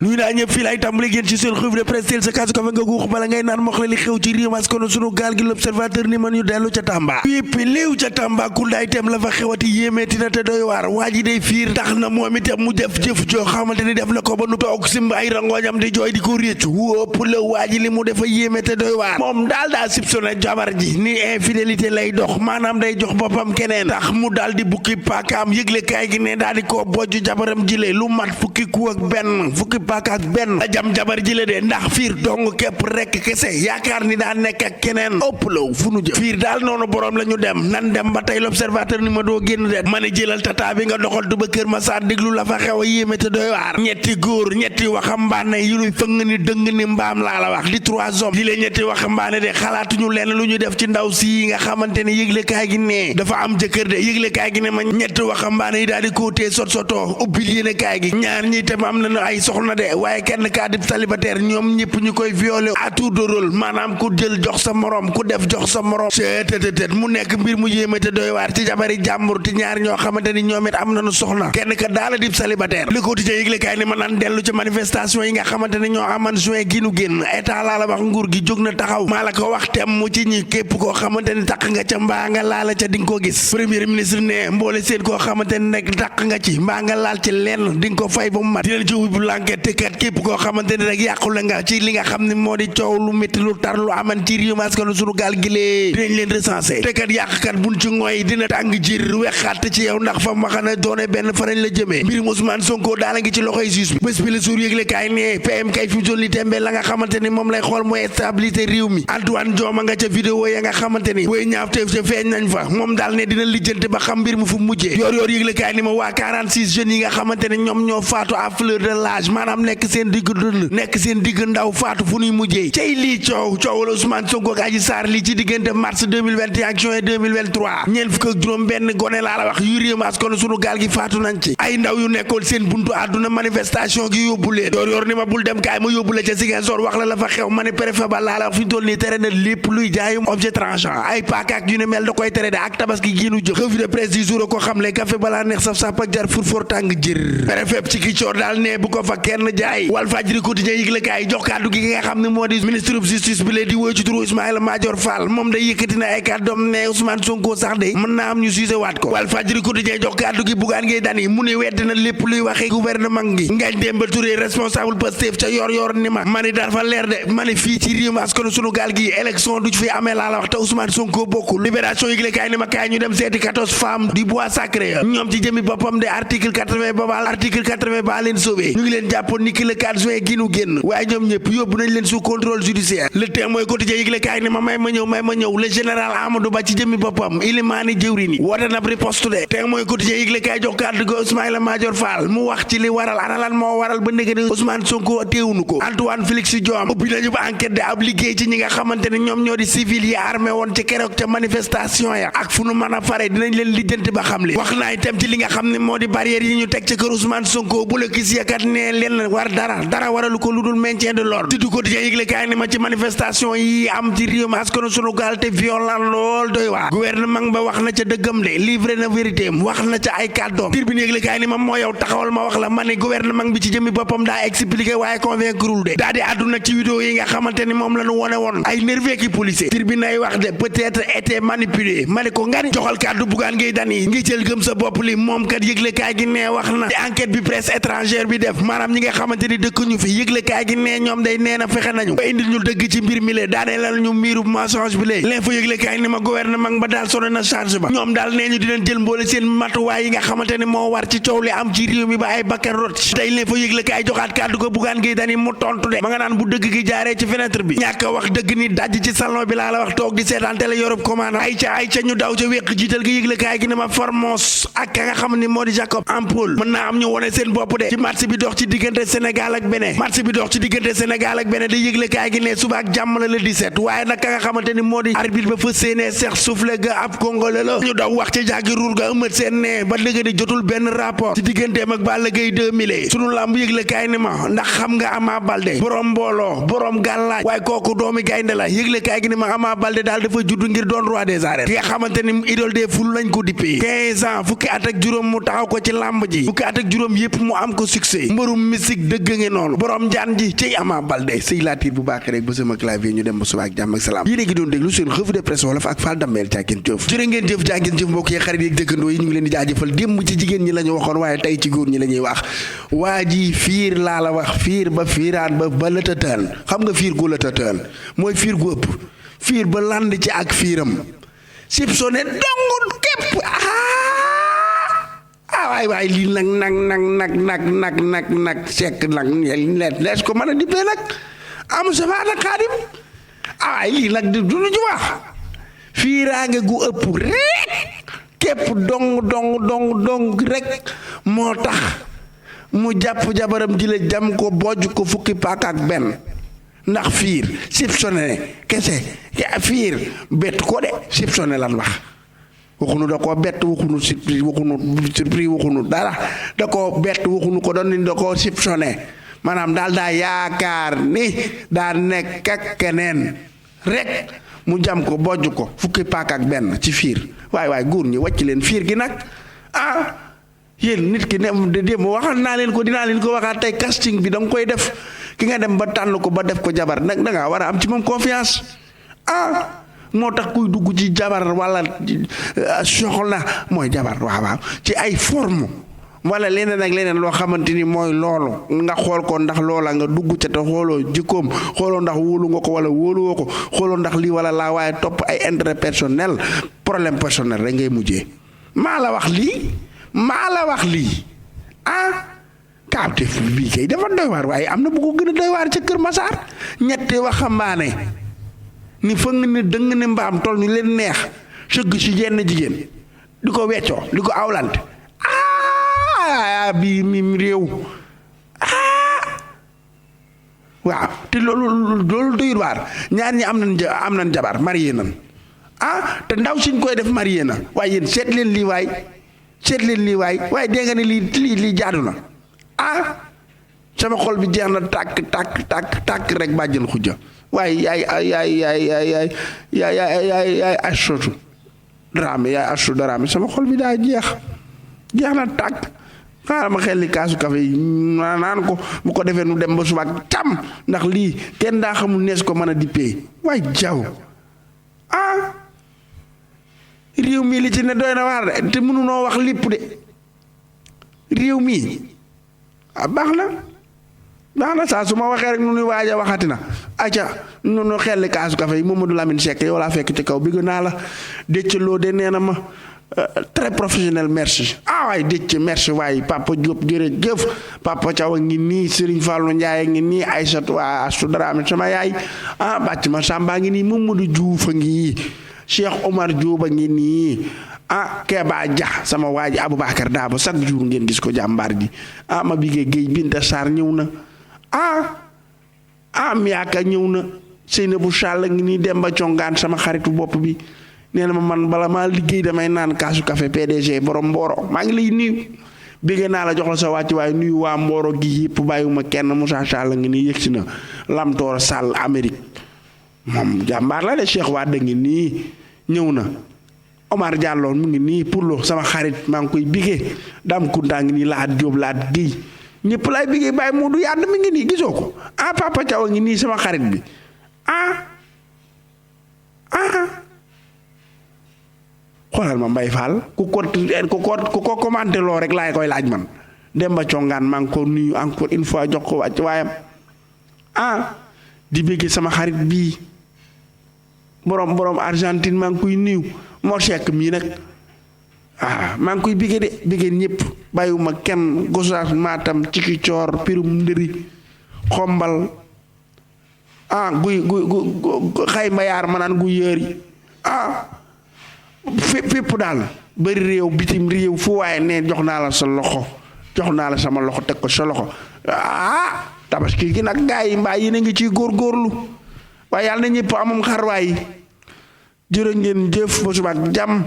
nuy naa ñëpp fii lay tàmbali génn ci seen revue de presse teel sa kaas ko fa nga guux bala ngay naan mox la li xew ci réew mas kono sunu gaal gi l'observateur ni man ñu dellu ca Tamba yéppi léew ca Tamba Kounda itam la fa xewati yéemeeti na te doy waar waa ji day fiir tax na moom itam mu def jëf joo xamante ni def na ko ba nu toog simb ay rangooñam di jooy di ko réccu wópp la waa ji li mu defa yéeme te doy waar moom daal daa soupçonné jabar ji ni infidélité lay dox maanaam day jox boppam keneen tax mu daal di bukki paakaam yëgle kaay gi ne daal di koo bojj jabaram jile lu mat fukki ku ak benn fukki paaka ak benn a jam jabar jile de ndax fiir dong képp rekk kese yaakaar ni daa nekk ak keneen ëppalaw fu nu jëm fiir daal noonu boroom la ñu dem nan dem ba tey l'observateur ni ma doo génn de ma ne jëlal tata bi nga doxal ba Kër Massar déglu la fa xew a yéeme te doy waar ñetti góor ñetti waxambaane yu luy fëng ni dëng ni mbaam laa la wax di trois hommes di leen ñetti waxambaane de xalaatuñu lenn lu ñu def ci ndaw si nga xamante ne yëglekaay gi ne dafa am jëkkër de yëglekaay gi ne ma ñetti waxambaane yi daal di kootee sot-sotoo ubbil yéenekaay gi ñaar ñi tam am nañu ay soxna de waaye kenn kaa di célibataire ñoom ñëpp ñu koy violé à tour de rôle maanaam ku jël jox sa morom ku def jox sa morom seetetetet mu nekk mbir mu yéeme te doy waar ci jabari jàmbur te ñaar ñoo xamante ni ñoom it am nañu soxna kenn ka daala di célibataire li ko tijee yëglekaay ni ma naan dellu ci manifestation yi nga xamante ni ñoo aman juin gi nu génn état laa la wax nguur gi jóg na taxaw maa la ko wax tem mu ci ñi képp koo xamante ni taq nga ca mbaa nga laala ca di nga ko gis premier ministre ne mboole seen koo xamante ni rek taq nga ci mbaa nga laal ci lenn di nga ko fay ba mu mat dinañ ci ubbi l'enquête te kat képp koo xamante ni rek yàqule nga ci li nga xam ne moo di coow lu métti lu tar lu aman ci réew maskanu sunu gaal gi lee dinañ leen recensé te kat yàqkat buñ ci ngooy dina tàng jir wexaat ci yow ndax fa ma xam ne doone benn farañ la jëmee mbirum Ousmane Sonko daala ngi ci loxoy juge bi bés bi la suur yëgle kaay ne PM kay fi mu toll ni tembe la nga xamante ni moom lay xool mooy stabilité réew mi Antoine Diome nga ca vidéo ya nga xamante ni booy ñaaw teef ca feeñ nañ fa moom daal ne dina lijjanti ba xam mbir mu fu mujjee yor yëgle kaay ni ma waa 46 jeunes yi nga xamante ne ñoom ñoo faatu à fleur de l'âge maanaam nekk seen digg dund nekk seen digg ndaw faatu fu ñuy mujjee cey lii coow la Ousmane Sonko ak Adji Sarr lii ci diggante mars 2021 ak juin 2023 ñeent fukk ak juróom benn gone laa la wax yu réew maas kon sunu gaal gi faatu nañ ci ay ndaw yu nekkoon seen buntu àdduna manifestation gi yóbbu leen yor ni ma bul dem kaay ma yóbbu la ca Ziguinchor wax la fa xew ma ne préfet ba laa la wax fi ñu toll nii tere na lépp luy jaayum objet tranchant ay paaka ak yu ne mel da koy tere de ak tabaski giinu jëm revue de presse du jour ko xam le café balaa neex saf sap ak jar furfor tàng jër préfet ci ki coor daal ne bu ko fa kenn jaay Walfadjri quotidien yëgle kaay jox kàddu gi nga xam ne moo di ministre de justice bi lee di woy ci turu Ismaïla Madior Fall moom day yëkkati na ay kàddoom ne Ousmane Sonko sax de mën naa am ñu suise waat ko Walfadjri quotidien jox kàddu gi Bougane Gueye Dany mu ne wedd na lépp luy waxee gouvernement gi Ngagne Demba Touré responsable Pastef ca yor ni ma ni dafa leer de ma ne fii ci réew mi askan sunu gaal gi élection du fi amee laa la wax te Ousmane Sonko bokkul libération yëgle kaay ni ma kaay ñu dem seeti 14 femmes du bois sacré ñoom ci jëmi boppam de article 80 ba leen sauvé ñu ngi leen jàppoon ni ki le 4 juin gi nu génn waaye ñoom ñëpp yóbbu nañ leen sous contrôle judiciaire le temps mooy quotidien yëgle kaay ni ma may ma ñëw le général Amadou Ba ci jëmi boppam ilimaani jëwriñ woote na riposte de te mooy quotidien yëgle kaay jox kàddu go Ismaïla Madior Fall mu wax ci li waral ana lan moo waral ba ndege ni Ousmane Sonko teewunu ko Antoine Félix Diome ubbi nañu ba enquête de ab liggéey ci ñi nga xamante ne ñoom ñoo di civil yi armé woon ci keroog ca manifestation ya ak fu nu mën a fare dinañ leen lijjanti ba xam li wax naa itam ci li nga xam ne moo di barrière yi ñu teg ci kër Ousmane Sonko bu la gis yakat ne leen war dara waralu ko lu dul maintien de l'ordre tuddu quotidien yëgle kaay ni ma ci manifestation yi am ci réew mi askanu sunu gaal te violent lool doy waar gouvernement ba wax na ca dëggam de livré na vérité wax na ca ay kàddoom tribune yëgle kaay ni ma moo yow taxawal ma wax la ma ne gouvernement bi ci jëmmi boppam daa expliqué waaye convaincrewul de daa di àdduna ci vidéo yi nga xamante ni moom la ñu wone woon ay nerveux ki policier tribune ay wax de peut-être été manipulé ma ne ko nga ni joxal kàddu Bougane Gueye Dany ngi jël gëm sa bopp li moom kat yëgle kaay gi ne wax na ci enquête bi presse étrangère bi def maanaam ñi nga xamante ni dëkk ñu fi yëgle kaay gi ne ñoom day nee na fexe nañu ba indil ñu dëgg ci mbir mi le daanee la ñu miiru mensonge bi le l'info yëgle kaay ni ma gouvernement ba daal sonné na charge ba ñoom daal nee ñu dinañ jël mboole seen matuwaay yi nga xamante ni moo war ci coow li am ci réew mi ba ay bakkan rot tey l'info yëgle kaay joxaat kàddu ko Bougane Gueye Dany mu tontu de ma nga naan bu dëgg gi jaaree ci fenêtre bi ñàkk wax dëgg ni dajj ci salon bi laa la wax toog di seetaan télé Europe commande ay ca ñu daw ca wéq jiital gi yëgle kaay gi ne ma Formose ak ka nga xam ni moo di Jacob Ampoule mën naa am ñu wone seen bopp de ci match bi dox ci diggante Sénégal ak Bénin da yëgle kaay gi ne suba ak jàmm la le 17 waaye nag ka nga xamante ni moo di arbitre ba fa séenee seex soufflé ga ab congolais la ñu daw wax ci jàggi ruur ga ëmët seen ne ba léegi di jotul benn rapport ci digganteem ak Balla Gaye 2000 sunu lamb yëgle kaay ni ma ndax xam nga Ama Baldé borom mbooloo borom gàllaaj waaye kooku doomi gaynde la yëgle kaay gi ni ma Ama Baldé daal dafa judd ngir doon roi des arènes ki nga xamante ni idole des foules lañ ko dippee 15 ans fukki at ak juróom mu taxaw ko ci lamb ji fukki at ak juróom yépp mu am ko succès mbërum mystique dëgg ngi noonu borom jaan ji ci Ama Baldé sëy laatiir bu baax rek ba sama clavier ñu dem ba suba ak jàmm ak salaam yéen a ngi doon déglu seen revue de presse wolof ak Fall Damel jàngeen jëf jërë ngeen jëf jàngeen jëf mbokk yi xarit yi dëkkandoo yi ñu ngi leen di jaajëfal démb ci jigéen ñi la ñu waxoon waaye tey ci góor ñi la ñuy wax waa ji fiir laa la wax fiir ba fiiraan ba lëtataan xam nga fiir gu lëtataan mooy fiir gu ëpp fiir ba land ci ak fiiram sib sone dongut képp waay lii nag sekk nag lees ko mën a dippee nag amu safa nag xaadim waay lii nag du lu ci wax fiiraange gu ëpp rek képp dong rek moo tax mu jàpp jabaram ji la jam ko bojj ko fukki paak ak benn ndax fiir sib sone kese fiir bett ko de sib sone lan wax waxunu da koo bett waxunu surprise waxunu dara da koo bett waxunu ko doon ni da koo sib sone maanaam daal daa yaakaar ni daa nekk ak keneen rek mu jam ko bojj ko fukki paak ak benn ci fiir waay góor ñi wàcc leen fiir gi nag yéen nit ki ne démb waxal naa leen ko dinaa leen ko waxaat tey casting bi da nga koy def ki nga dem ba tànn ko ba def ko jabar nag da ngaa war a am ci moom confiance moo tax kuy dugg ci jabar wala soxla mooy jabar waaw ci ay forme wala leneen ak leneen loo xamante ni mooy loolu nga xool ko ndax loola nga dugg ca te xooloo jikkoom xooloo ndax wóolu nga ko wala wóoluwoo ko xooloo ndax lii wala laa waaye topp ay intérêt personnel problème personnel rek ngay mujjee maa la wax lii kaabte bii kay dafa doy waar waaye am na bu ko gën a doy waar ca Kër Masaar ñetti waxambaane ni fëng ni dëng ni mbaam toll ni leen neex sëgg ci jenn jigéen di ko weccoo di ko awlante bii mim réew waaw te loolu doyul waar ñaar ñi am nañ jabar marié nan te ndaw siñ koy def marié na waaye yéen seet leen lii waay waaye dégg nga ne lii jaadu na sama xol bi jeex na tàkk rek bàjjen xujja waaye yaay asotu daraame sama xol bi daa jeex na tàkk xaaral ma xel li kaasu kafe yi naan ko bu ko defee nu dem ba suba ak cam ndax lii kenn daa xamul nees ko mën a dippee waaye jaw réew mii li ci ne doy na waar de te mënunoo wax lépp de réew mii baax na saa su ma waxee rek nu nuy waaj a waxati na aca nu xelli kaasu kafe yi Mamadou Lamine Seck yow laa fekk ci kaw bi naa la Déthié Lo de nee na ma très professionnel merci waay Déthié merci waay Papa Diop jërëjëf Papa Thiaw a ngi nii Serigne Fallou Ndiaye a ngi nii Aïssatou Astou Dramé sama yaay bàcc ma Samba ngi nii Mamadou Diouf a ngi Cheikh Omar Diop a ngi nii Keba Dia sama waa ji Aboubacar Dabo chaque jour ngeen gis ko jàmbaar ji ma bigee Guèye Binta Sarr ñëw na Miaka ñëw na Seynabou Sall ngi nii Demba Congaan sama xaritu bopp bi nee na ma man bala maa liggéey damay naan kaasu café PDG borom Mboro maa ngi lay nuyu bégee naa la jox la sa wàcc waaye nuyu waa Mboro gi yëpp bàyyiwuma kenn Moussa Sall ngi nii yëgsi na Lamtoor Sall Amérique moom jàmbaar la de Cheikh Wade ngi nii ñëw na Omar Diallo mu ngi nii pour lo sama xarit maa ngi koy bigee Dame Kounda ngi nii Laat Diop Laat Guèye ñëpp laay bigee bàyyi Modou Yàdd mi ngi nii gisoo ko Papa Thiaw ngi nii sama xarit bi xoolal ma Mbaye Fall ku ko commenté loo rek laay koy laaj man Demba Congaan maa ngi ko nuyu encore une fois jox ko wàcc waayam di bigee sama xarit bii borom Argentine maa ngi koy nuyu moo sekk mii nag maa ngi koy bigee de bigee ñëpp bàyyiwuma kenn Gosaas Matam Ciki Coor Pirum Ndëri Xombal guy xay mbayaar ma naan gu yëri fépp daal bari réew bitim réew fu waaye ne jox naa la sa loxo jox naa la sama loxo teg ko sa loxo tabaski gi nag gaa yi mbaa yéen a ngi ciy góorgóorlu waaye yàlla na ñëpp amum xarwaay jërë ngeen jëf ba suba ak jàmm